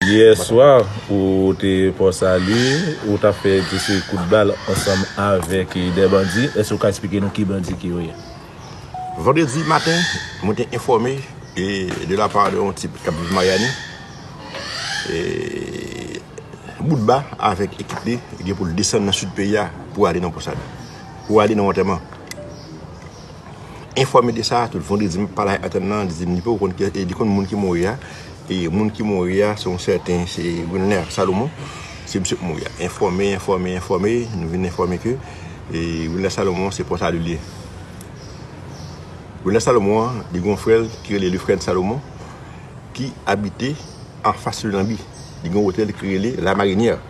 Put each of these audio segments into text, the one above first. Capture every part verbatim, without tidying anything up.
Yè swa, ou te Pòsali, ou t ap fè ti seri kout bal ansanm avèk de bandi. Èske ou ka eksplike nou ki bandi ki yo ye? Vandredi maten, mwen te enfòme e, de la pa de yon tip k ap viv Mayani. E, Boutba avèk ekip li gen pou l desann nan sid peyi a pou ale nan Pòsali, pou ale nan antèman. Enfòme de sa, tout vandredi m ap pale ak entènan, li di m li poko konn ki, e li konn moun ki mouri a. E moun ki mouri a, se yon sèten, se Wilner Salomon. Se misye k mouri a. Enfòme, enfòme, enfòme, nou vin enfòme ke, e, Wilner Salomon se Pòsali li ye. Wilner Salomon an, li gen yon frè l ki rele Lefrèd Salomon, ki abite anfas Lelanbi. Li gen yon otèl ki rele La Marinière.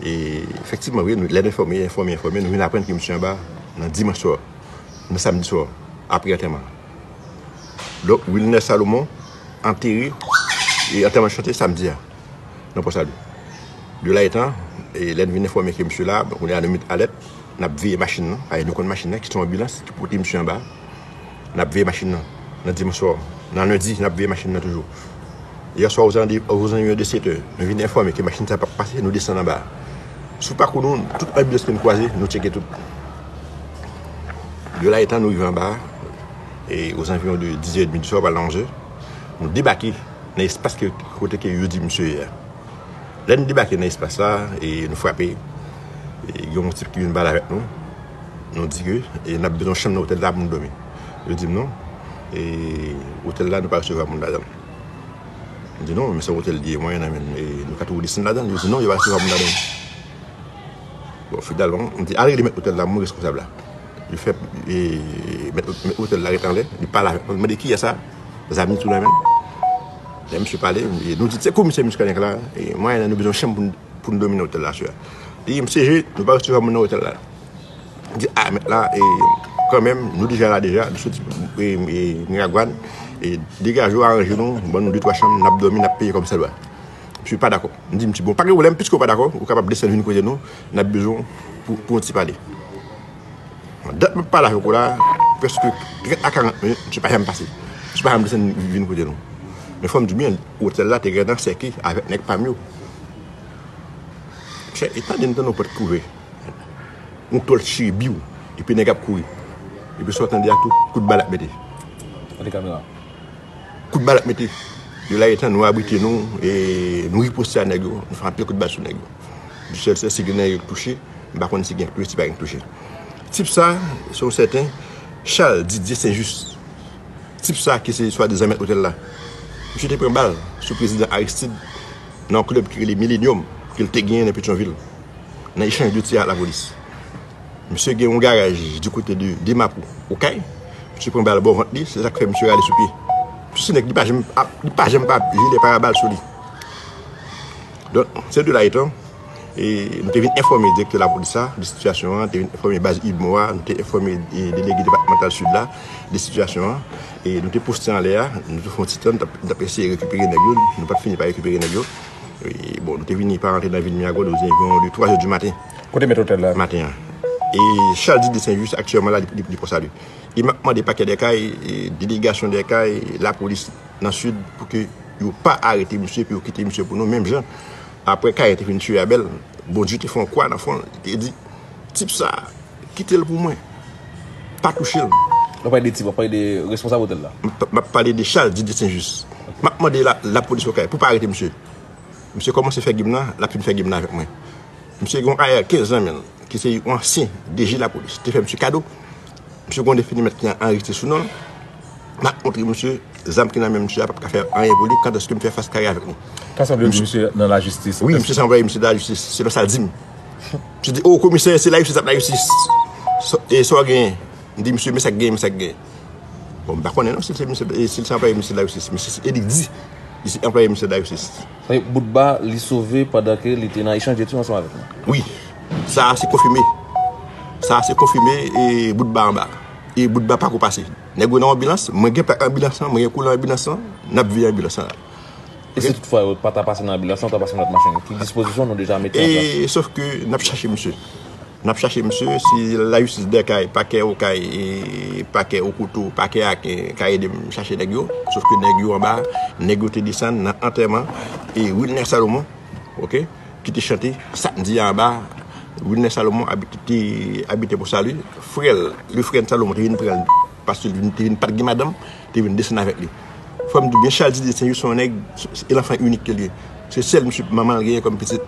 E, efektivman, wi, nou, lè nou enfòme, enfòme, enfòme, nou vin aprann ke misye anba nan dimanch swa, nan samdi swa, apre antèman. Donk, Wilner Salomon antere, e antèman chante samdi a, nan Pòsali. De la etan, e lè n vin enfòme ke misye la, bon, kounye a nou met alèt, n ap veye machin nan, paske nou konn machin nan, ki se yon anbilans, ki pote misye anba. N ap veye machin nan, nan dimanch swa, nan lendi, n ap veye machin nan toujou. Yè swa, ozan de, ozan de sèt è, nou vin enfòme ke machin sa p ap pase, nou desann anba a. Sou pakou nou, tout anbilans ke n kwaze, nou tcheke tout. De la etan nou rive anba a, e ozanviwon de diz è edmi di swa, pral nan onz è, nou debake nan espas ke, kote ke yo di misye ye a. Lè n debake nan espas la, e nou frape, e gen yon tip ki vin pale avèk nou. Nou di ke, e n ap bezwen chanm nan otèl la pou nou dòmi. Yo di m non, e otèl la nou pa resevwa moun ladan l. M di non, men se yon otèl li ye, mwen, e nou ka tou desann ladan l. Yo di non, yo pa resevwa moun ladan l. Bon, finalman, m di, "Ale rele mèt otèl la, mwen reskonsab la." Li fè, e, mèt, mèt otèl la ret anlè, li pale avèk mwen, li mande, "Kiyès sa?" Zam li tou nan men l. Lè misye pale, e, nou di, "Se komisè Muscadin k la, e, mwen, nou bezwen chanm pou n, pou n dòmi nan otèl la, sè." Li di, "M seje, nou pa resevwa moun nan otèl la." M di, "A, mèt la, e, kanmenm, nou deja la deja, nou soti, e, e, Miragwàn, e, degaje w, aranje nou, ban nou de twa chanm, n ap dòmi, n ap peye kòmsadwa." Misye pa dakò. M di misye, "Bon, pa gen pwoblèm, piske w pa dakò, ou kapab desann vin kote nou, n ap bezwen w pou, pou yon ti pale." Dat m ap pale avèk ou la, prèske trant a karant minit, misye pa janm pase. Misye pa janm desann vin kote nou. Men fò m di w byen, otèl la te gentan sèke avèk nèg pa m yo. Chè, e tande m tande yon pòt ki ouvè. Yon tòl chire biw, epi nèg ap kouri. Epi sa w tande a tou, kout bal ap mete. Kote kamera? Kout bal ap mete. De la etan nou abrite nou, e nou riposte a nèg yo, nou fè anpil kout bal sou nèg yo. Dieu seul sait si gen nèg yo touche, m pa konn si gen touche, si pa gen touche. Tip sa, se yon sèten Charles Didier Saint-Just. Tip sa ki se swadizan mèt otèl la. Misye te pran bal sou prezidan Aristide nan yon klèb ki rele Millennium, ke l te genyen nan Petyonvil, nan echanj de tir ak lapolis. Misye gen yon garaj di kote de, de Mapou, Okay. Misye pran bal bò vant li, se sa k fè misye rale sou pye. Misye se nèg, li pa janm ap, li pa janm pa jile parabal sou li. Donk, se de la etan, e nou te vin enfòme direktè lapolis la de sitiyasyon an, te vin enfòme baz UDMO a, nou te enfòme, e, delege depatmantal Sid la de sitiyasyon an, e nou te poste anlè a, nou te fè yon ti tan, n t ap, n t ap eseye rekipere nèg yo, nou pa t fini pa rekipere nèg yo. E, bon, nou te vini pa rantre nan vil Miragwàn, nou te vin de twa zè di maten. Kote mèt otèl la? Maten an. E Charles Didier Saint-Just aktyèlman la, li, li, li Pòsali. E m ap mande pakè dè kay, e delegasyon dè kay, lapolis nan Sid, pou ke yo pa arete misye, pou yo kite misye pou nou, menm jan. Apre Kayen te fin tiye Abèl, Bondye te fè yon kwa nan fwon l, li te di, "Tip sa, kite l pou mwen. Pa touche l." W ap pale de tip, w ap pale de responsab otèl la? M p-, m ap pale de Charles Didier Saint-Just. M ap mande la, lapolis Okay pou pa arete misye. Misye kòmanse fè gim nan, l ap fin fè gim nan avèk mwen. Misye gen yon A R kenz nan men l, ki se yon ansyen D G lapolis, te fè misye kado. Misye gen yon definimèt ki anrejistre sou non l. M ap montre misye, zam ki nan men misye a p ap ka fè anyen pou li, kandaske m fè fas kare avèk li. Ka sanble misye nan lajistis? Wi, misye se anplwaye misye de lajistis, selon sa l di m. Misye di, "O, komisè, se lajistis ap lajistis. Sa, e sa w genyen?" M di, "Misye, men sa k genyen, men sa k genyen." Bon, m pa konnen non si l se misye, e si l se anplwaye misye de lajistis, men se, e li di, li se anplwaye misye de lajistis. Sa vle di Boutba, li sove pandan ke li te nan echanj de tir ansanm avèk nou? Wi. Sa a se konfime. Sa a se konfime, e Boutba anba. E Boutba pako pase. Nèg yo nan anbilans, mwen gen plak anbilans lan, mwen gen koulè anbilans lan, n ap veye anbilans lan la. E si toutfwa yo pa ta pase nan anbilans lan, yo ta pase nan lòt machin, ki dispozisyon nou deja mete an plas? E, sof ke n ap chache misye. N ap chache misye, si lajistis dè kay, pakè Okay, e, pakè Okouto, pakè Aken ka ede m chache nèg yo. Sof ke nèg yo anba, nèg yo te desann nan antèman e Wilner Salomon, oke, ki te chante Samdi a anba. Wilner Salomon abite, te abite Pòsali. Frè l, le frè Salomon te vin pran l, paske li te vin pa t gen madanm, te vin desann avèk li. Fò m di w byen, Chaldi de Senjis se yon nèg, se lanfan inik ke l ye. Se sèl misye manman l genyen kòm pitit.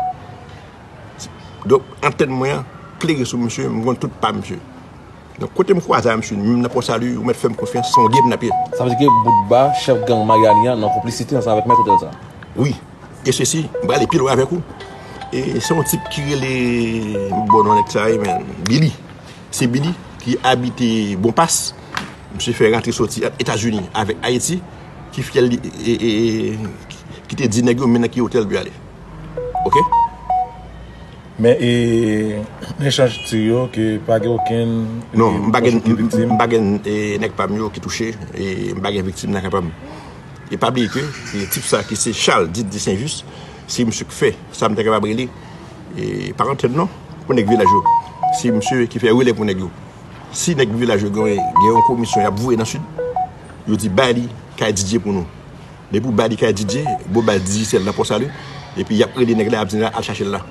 Donk, antèn mwen an klere sou misye, m konn tout pa misye. Donk, kote m kwaze a misye, menm nan Pòsali, ou mèt fè m konfyans, se yon game n ap ye. Sa vle di ke Boutba, chèf gang Maryani an, nan konplisite ansanm avèk mèt otèl sa? Wi. E sesi, m prale pi lwen avèk ou. E se yon tip ki rele, m bon non nèg sa ye, men, Billy. Se Billy ki abite Bonpas. Misye fè rantre soti ant Etazini avèk Ayiti, ki fyèl li, e, e, e, ki te di nèg yo men nan ki otèl pou y ale. Oke? Men, e, echanj tir yo, ke pa gen okenn, non, e, m pa gen, pwòch ki viktim? M pa gen, e, nèg pa m yo ki touche, e m pa gen viktim nan ka pa m. E pa bliye ke, e, tip sa ki se Chaldi de Senjis, se misye ki fè sa m te kapab rele, e, pa antèn non, pou nèg vilaj yo. Se misye ki fè relè pou nèg yo. Si nèg vilaj yo gen, gen yon komisyon y ap voye nan sid, yo di bay li kay Didye pou nou. Depi w bay li kay Didye, bon, bay Digicel nan Pòsali, epi y ap rele nèg la, y ap di al chache l la.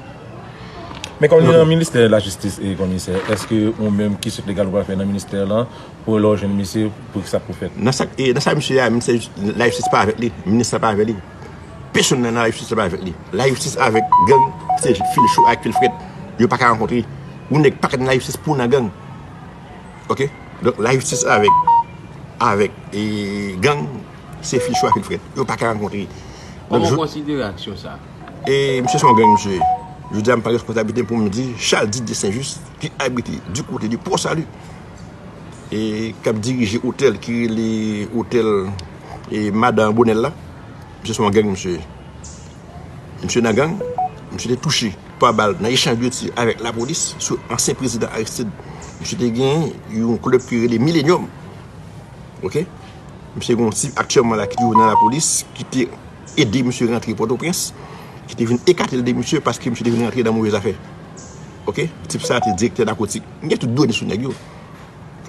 Men kòm li nan ministè lajistis e komisè, èske ou menm ki swit legal ou pral fè nan ministè lan pou lè w jwenn misye pou sa pou fèt? Nan sa, e, nan sa misye a, ministè lajistis pa avèk li, minis la pa avèk li. Pèsonn nan lajistis la pa avèk li. Lajistis avèk gang, se fil cho ak fil frèt. Yo pa ka rankontre. Ou nèg pa ka nan lajistis pou w nan gang. Oke? Donk, lajistis avèk, avèk, e, gang, se fil cho ak fil frèt. Yo pa ka rankontre. Kòman w konsidere aksyon sa? E, misye se yon gang, misye. Jodi a, m pran responsablite m pou m di, Chaldi de Senjis, ki abite di kote de Pòsali, e k ap dirije otèl ki rele otèl, e, Madan Bonèl la. Misye se yon gang, misye. Misye nan gang, misye te touche twa bal nan echanj de tir avèk lapolis sou ansyen prezidan Aristide. Misye te gen yon klèb ki rele Millennium. Oke? Misye gen yon tip aktyèlman la ki toujou nan lapolis, ki te ede misye rantre Pòtoprens, ki te vin ekate l de misye paske misye te vin rantre nan move zafè. Oke? Tip sa te direktè nakotik. M gen tout done sou nèg yo.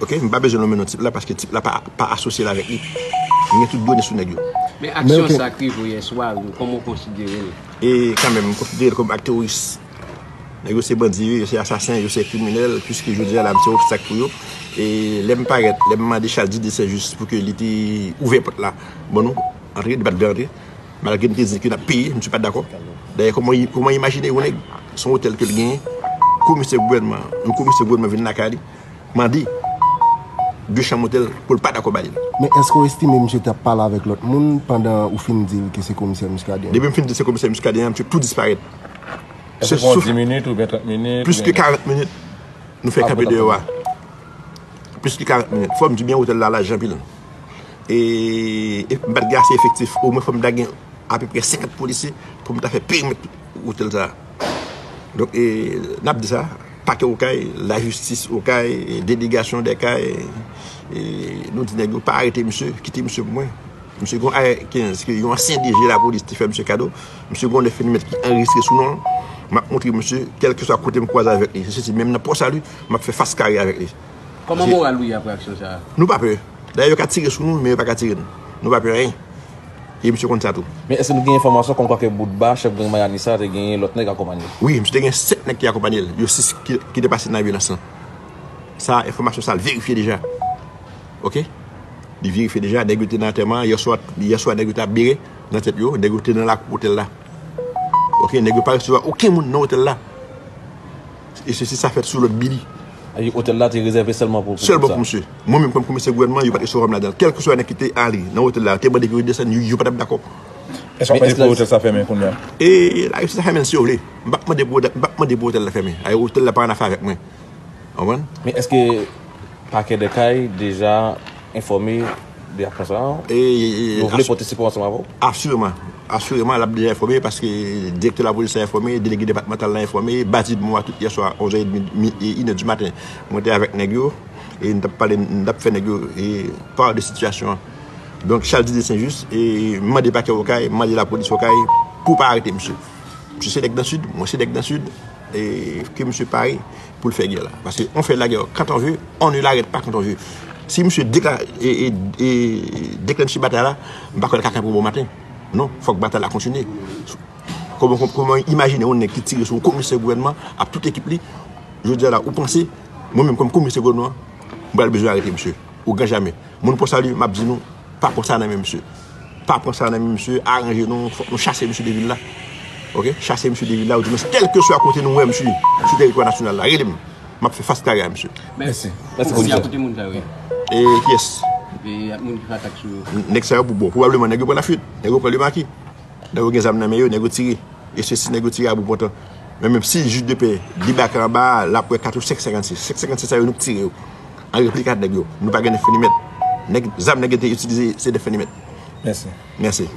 Oke? M pa bezwen nonmen non tip la paske tip la pa, pa asosye l avèk li. M gen tout done sou nèg yo. Men aksyon sa k rive w yè swa, kòman w konsidere l? E kanmenm, m konsidere l kòm ak teworis. Nèg yo se bandi, yo se asasen, yo se kriminèl, piske jodi a la, m se obstak pou yo. E lè m parèt, lè m mande Chaldi de Senjis pou ke li te ouvè pòt la ban nou antre, li pa t vle antre. Malgre m te di ke n ap peye, misye pa t dakò. Dayè, kòman, kòman imajine yon nèg, se yon otèl ke l genyen, komisè gouvènman, yon komisè gouvènman vin lakay li, mande de chanm otèl pou l pa dakò ba li l. Men èske w estime misye t ap pale avèk lòt moun pandan ou fin di l ke se komisè Muscadin? Depi m fin di l se komisè Muscadin an, misye tou disparèt. Èske se pran dis minit oubyen trant minit? Plis ke karant minit, nou fè kanpe deyò a. Plis ke karant minit. Fò m di byen, otèl la laj anpil. E, e m pa t gen ase efektif. Omwen fò m ta gen apeprè senkant polisye pou m ta fè perimèt otèl sa a. Donk, e, n ap di sa, pakè Okay, lajistis Okay, e, delegasyon dè kay, e, nou di nèg yo pa arete misye, kite misye pou mwen. Misye gen yon A R kenz ke yon ansyen D G lapolis te fè misye kado. Misye gen yon lè fenimèt ki anrejistre sou non l. M ap montre misye, kèlkeswa kote m kwaze avèk li. Se sesi, menm nan Pòsali, m ap fè fas kare avèk li. Kòman moral ou ye apre aksyon sa a? Nou pa pè. Dayè, yo ka tire sou nou, men yo pa ka tire n. Nou pa pè anyen. E misye konn sa tou. Men èske nou gen enfòmasyon kòmkwa ke Boutba, chèf gang Maryani sa, te gen lòt nèg akonpanye l? Wi, misye te gen sèt nèg ki akonpanye l. Yo sis ki, ki te pase nan vyolans lan. Sa, enfòmasyon sa, l verifye deja. Oke? Li verifye deja, nèg yo te nan antèman, yèswa, yèswa nèg yo te ap bere nan tèt yo, nèg yo te nan lakou otèl la. Oke, nèg yo pa resevwa okenn moun nan otèl la. E sesi sa fèt sou lòd Billy. E otèl la te rezève sèlman pou, pou Sèlman pou misye. Mwen menm kòm komisè gouvènman, yo pa t resevwa m ladan l. Kèlkeswa nèg ki te ale nan otèl la, te mande pou yo desann, yo, yo pa t ap dakò. Èske w ap mande pou otèl sa fèmen kounye a? E lajistis sa fèmen l si yo vle. M p ap mande pou, m p ap mande pou otèl la fèmen. Ay, otèl la pa ann afè avèk mwen. Konprann? Men èske pakè dè kay deja enfòme de aksyon sa a? E, e, e, yo vle pote sipò ansanm avè w? Asireman. Asireman, l ap deja enfòme paske direktè lapolis la enfòme, delege depatmantal la enfòme, baz UDMOA tout yèswa onz è edmi, mi, e, inè di maten. Mwen te avèk nèg yo, e n t ap pale, n t ap fè nèg yo, e, pale de sitiyasyon an. Donk, Chaldi de Senjis, e, m mande pakè Okay, m mande lapolis Okay pou pa arete misye. Misye se nèg nan Sid, mwen se nèg nan Sid. e, ke misye pare pou l fè gè la. Paske on fè lagè quand on veut, on ne l'arrête pas quand on veut. Si misye dekla, e, e, e, deklanche batay la, m pa kwè l ka kanpe bon maten. Non, fòk batay la kontinye. Kòman, kòman, kòman imajine yon nèg ki tire sou yon komisè gouvènman ak tout ekip li, jodi a la, ou panse, mwen menm kòm komisè gouvènman, m pral bezwen arete misye. Ogan jamè. Moun Pòsalye, m ap di nou, pa pran sa nan men misye. Pa pran sa nan men misye, aranje nou, fòk nou chase misye de vil la. Oke? Chase misye de vil la, ou di mwen, kèlkeswa kote nou wè misye sou teritwa nasyonal la, rele m. M ap fè fas kare a misye. Mèsi. Mèsi, Kounye a, komisè. Kote moun sa yo ye? E kiyès? E moun ki atak sou yo. Nèg sa yo pou bon. Pwobableman, nèg yo pran lafit. Nèg yo pran lemaki. Nèg yo gen zam nan men yo, nèg yo tire. E se si nèg yo tire a bout pòtan. Men menm si jij de pè debake anba a, l ap wè kat ou senk senkannsis. Senk senkannsis sa yo, nou k tire yo. An replika nèg yo. Nou pa gen nèf milimèt. Nèg, zam nèg yo te itilize, se nèf milimèt. Mèsi. Mèsi.